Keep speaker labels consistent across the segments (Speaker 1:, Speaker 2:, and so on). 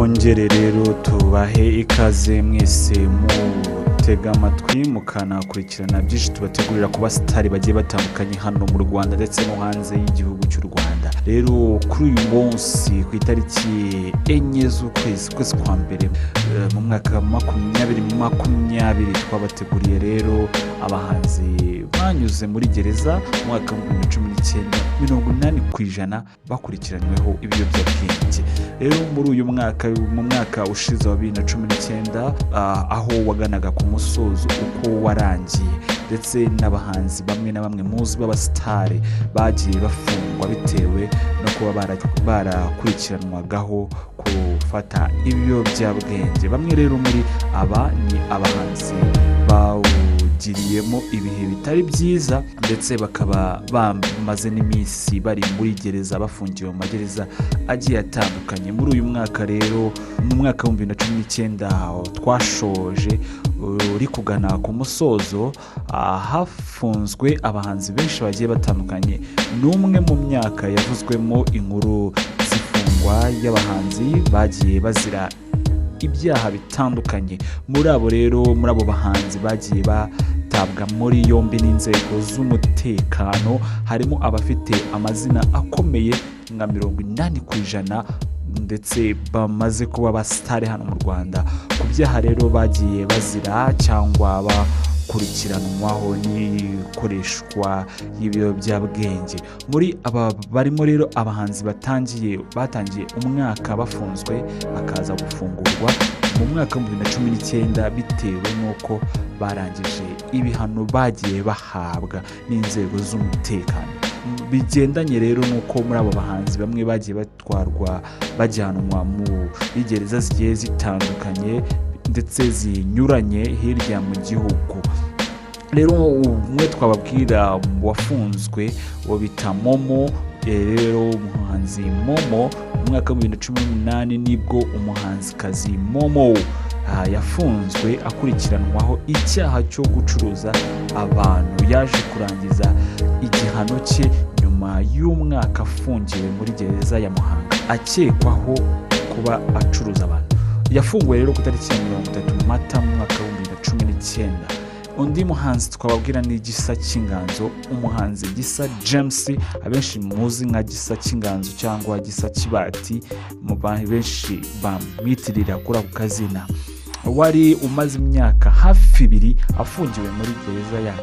Speaker 1: Twongere rero tubahe ikaze mwese mutega amatwi mukanakurikirana byinshi tubategurira ku basitari bagiye batandukanye hano mu Rwanda ndetse no hanze y'igihugu cy'u Rwanda. Rero kuri uyu munsi, ku itariki 4 z'ukwezi kwezi kwa mbere mu mwaka wa 2020, twabateguriye rero abahanzi banyuze muri gereza mu mwaka wa 2019, 80% bakurikiranyweho ibiyobyabwenge. Rero muri uyu mwaka, mu mwaka ushize wa 2019, aho waganaga ku musozo uko warangiye, ndetse n'abahanzi bamwe na bamwe muzi b'abasitari bagiye bafungwa bitewe no kuba barakurikiranwagaho gufata ibiyobyabwenge. Bamwe rero muri aba ni abahanzi bawugiriyemo ibihe bitari byiza, ndetse bakaba bamaze n'iminsi bari muri gereza, bafungiwe mu magereza agiye atandukanye. Muri uyu mwaka rero, mu mwaka wa 2019 twashoje uri kugana ku musozo, hafunzwe abahanzi benshi bagiye batandukanye. Ni umwe mu myaka yavuzwemo inkuru z'ifungwa y'abahanzi bagiye bazira ibyaha bitandukanye. Muri abo rero, muri abo bahanzi bagiye batabwa muri yombi n'inzego z'umutekano, harimo abafite amazina akomeye nka 80% ndetse bamaze kuba abasitari hano mu Rwanda. Ku byaha rero bagiye bazira cyangwa bakurikiranwaho n'ikoreshwa y'ibiyobyabwenge. Muri aba barimo rero abahanzi batangiye umwaka bafunzwe, bakaza gufungurwa mu mwaka wa 2019 bitewe n'uko barangije ibihano bagiye bahabwa n'inzego z'umutekano. Bigendanye rero n'uko muri abo bahanzi bamwe bagiye batwarwa, bajyanwa muri gereza zigiye zitandukanye ndetse zinyuranye hirya mu gihugu. Rero umwe twababwira wafunzwe, uwo bita Momo. Rero umuhanzi Momo, mu mwaka wa 2018 nibwo umuhanzikazi Momo yafunzwe akurikiranwaho icyaha cyo gucuruza abantu. Yaje kurangiza igihano cye nyuma y'umwaka afungiwe muri gereza ya Muhanga akekwaho kuba acuruza abantu. Yafunguwe rero ku itariki ya 30 Mata mu mwaka wa 2019. Undi muhanzi twababwira ni Gisa cy'Inganzo. Umuhanzi Gisa James, abenshi muzi nka Gisa cy'Inganzo cyangwa Gisa Kibati, mu benshi bamwitirira kuri ako kazina, wari umaze imyaka hafi 2 afungiwe muri gereza ya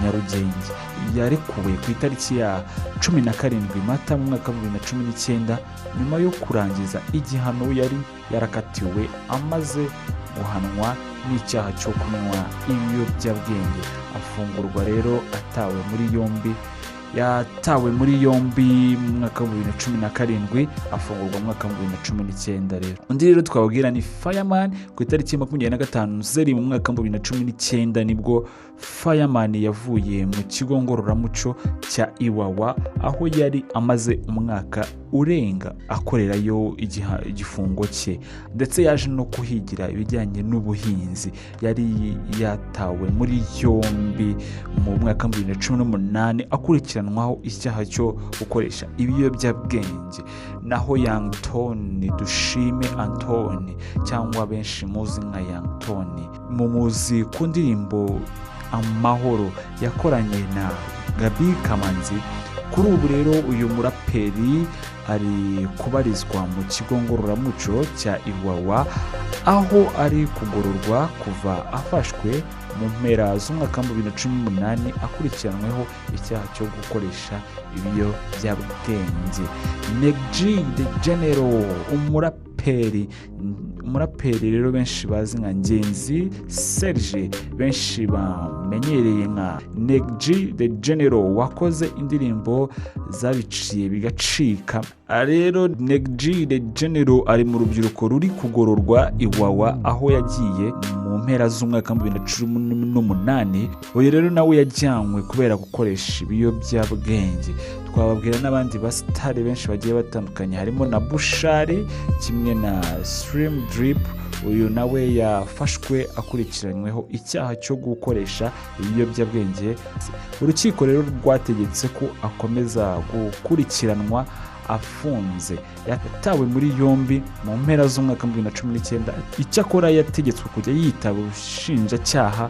Speaker 1: Nyarugenge, yarekuwe ku itariki ya 17 Mata mu mwaka wa 2019 nyuma yo kurangiza igihano yari yarakatiwe, amaze guhanwa n'icyaha cyo kunywa ibiyobyabwenge. Afungurwa rero atawe muri yombi. Yatawe muri yombi mu mwaka wa 2017, afungurwa mu mwaka wa 2019. Rero undi rero twababwira ni Fireman. Ku itariki 25 Nzeri mu mwaka wa 2019 nibwo Fireman yavuye mu kigo ngororamuco cya Iwawa, aho yari amaze umwaka urenga akorerayo igifungo cye, ndetse yaje no kuhigira ibijyanye n'ubuhinzi. Yari yatawe muri yombi mu mwaka wa 2018 akurikiranwaho icyaha cyo gukoresha ibiyobyabwenge. Naho Young Tony, Dushime Antony cyangwa benshi muzi nka Young Tony, mumuzi ku ndirimbo Amahoro yakoranye na Gaby Kamanzi. Kuri ubu rero uyu muraperi ari kubarizwa mu kigo ngororamuco cya Iwawa, aho ari kugororwa kuva afashwe mu mpera z'umwaka wa 2018 akurikiranweho icyaha cyo gukoresha ibiyobyabwenge. Neg G The General, umuraperi rero benshi bazi nka Ngenzi Serge, benshi bamenyereye nka Neg G The General, wakoze indirimbo zabiciye bigacika. Rero Neg G The General ari mu rubyiruko ruri kugororwa Iwawa, aho yagiye mu mpera z'umwaka wa 2018. Uyu rero nawe yajyanywe kubera gukoresha ibiyobyabwenge. Twababwira n'abandi basitari benshi bagiye batandukanye, harimo na Bushali kimwe na Slim Drip. Uyu nawe yafashwe akurikiranyweho icyaha cyo gukoresha ibiyobyabwenge. Urukiko rero rwategetse ko akomeza gukurikiranwa. Afunze, yatawe muri yombi mu mpera z'umwaka wa 2019. Icyakora yategetswe kujya yitaba ubushinjacyaha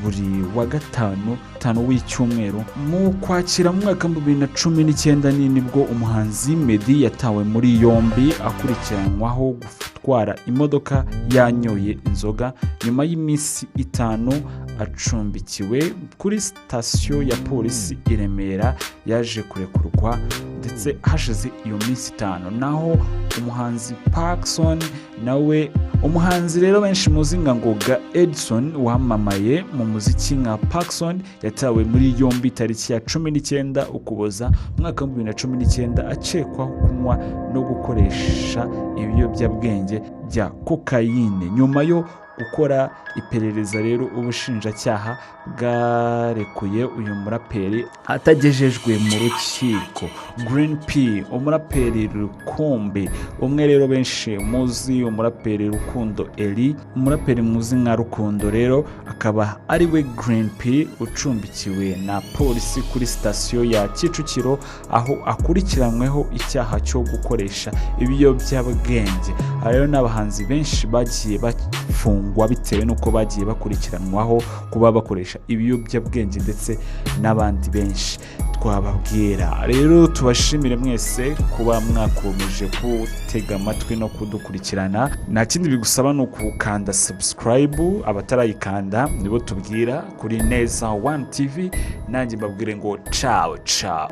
Speaker 1: buri wa gatanu tanu w'icyumweru. Mu Kwakira mu mwaka wa 2019 nibwo umuhanzi Meddy yatawe muri yombi, akurikiranwaho gutwara imodoka yanyoye inzoga. Nyuma y'iminsi 5 acumbikiwe kuri sitasiyo ya polisi i Remera, yaje kurekurwa ndetse hashize iyo minsi 5. Naho umuhanzi Pacson nawe, umuhanzi rero benshi muzi nka Ngoga Edson wamamaye mu muziki nka Pacson, yatawe muri yombi tariki ya 19 Ukuboza mu mwaka wa 2019, akekwaho kunywa no gukoresha ibiyobyabwenge bya kokayine. Nyuma yo gukora iperereza rero, ubushinjacyaha bwarekuye uyu muraperi atagejejwe mu rukiko. Green P, umuraperi rukumbi umwe rero benshi muzi, umuraperi Rukundo Eli, umuraperi muzi nka Rukundo rero, akaba ari we Green P, ucumbikiwe na polisi kuri sitasiyo ya Kicukiro, aho akurikiranyweho icyaha cyo gukoresha ibiyobyabwenge. Aha rero n'abahanzi benshi bagiye bafungwa bitewe n'uko bagiye bakurikiranwaho kuba bakoresha ibiyobyabwenge, ndetse n'abandi benshi twababwira. Rero tubashimire mwese kuba mwakomeje gutega amatwi no kudukurikirana. Nta kindi bigusaba, ni ukukanda subscribe. Abatarayikanda nibo tubwira kuri Neza One TV. Nanjye mbabwire ngo ciao ciao.